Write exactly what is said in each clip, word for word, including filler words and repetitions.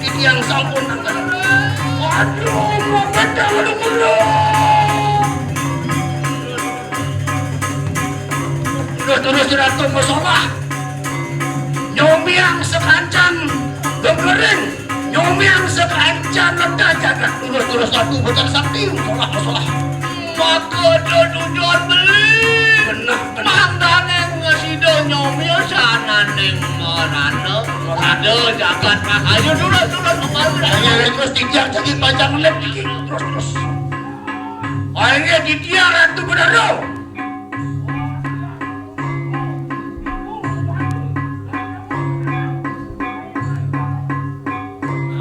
Titiang sampun nangkal. Aduh, mabet dah, aduh, aduh. Terus, terus, Ratu, masalah. Nyomiang sakancan gegering, nyomiang sakancan ledah jagat. Terus, terus, Ratu, bocah sakti, masalah, masalah. Maka ada tujuan beli. Benar, benar. Mangdaning sida nyomiang sananing marana. Ada jagat rahayu. Terus, terus, kembali. Ayo, terus, titiang jadi panjang lep iki. Terus, terus. Ayo, titiang Ratu Bedara.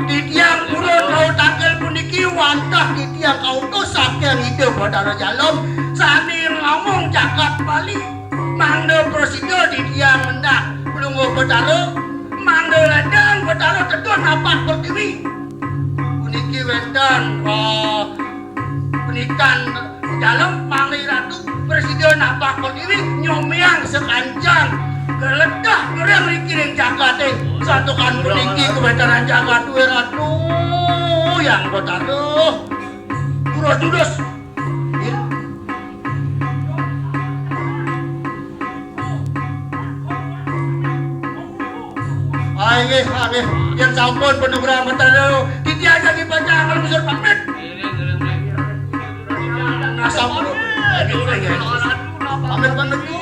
Titiang purun rauh tangkil puniki wantah titiang kautus saking Ida Batara Jalem sane ngamung jagat Bali. Mangda prasida titiang mendak Palungguh Batara, mangda ledang Batara teduh napak pertiwi. Puniki wenten, eh, penikan Jalem, malih Ratu prasida napak pertiwi, nyomiang sakancan gledah gereng riki ring jagate. Santukan puniki kawéntenan jagat duwe Ratu, Hyang Batara. Durus-durus. Inggih. Ah, inggih, ah, inggih. Yen sampun panugrahan Batara, titiang jagi panjang nglungsur pamit. Nah, sampun. Pamit, pamit, Bu.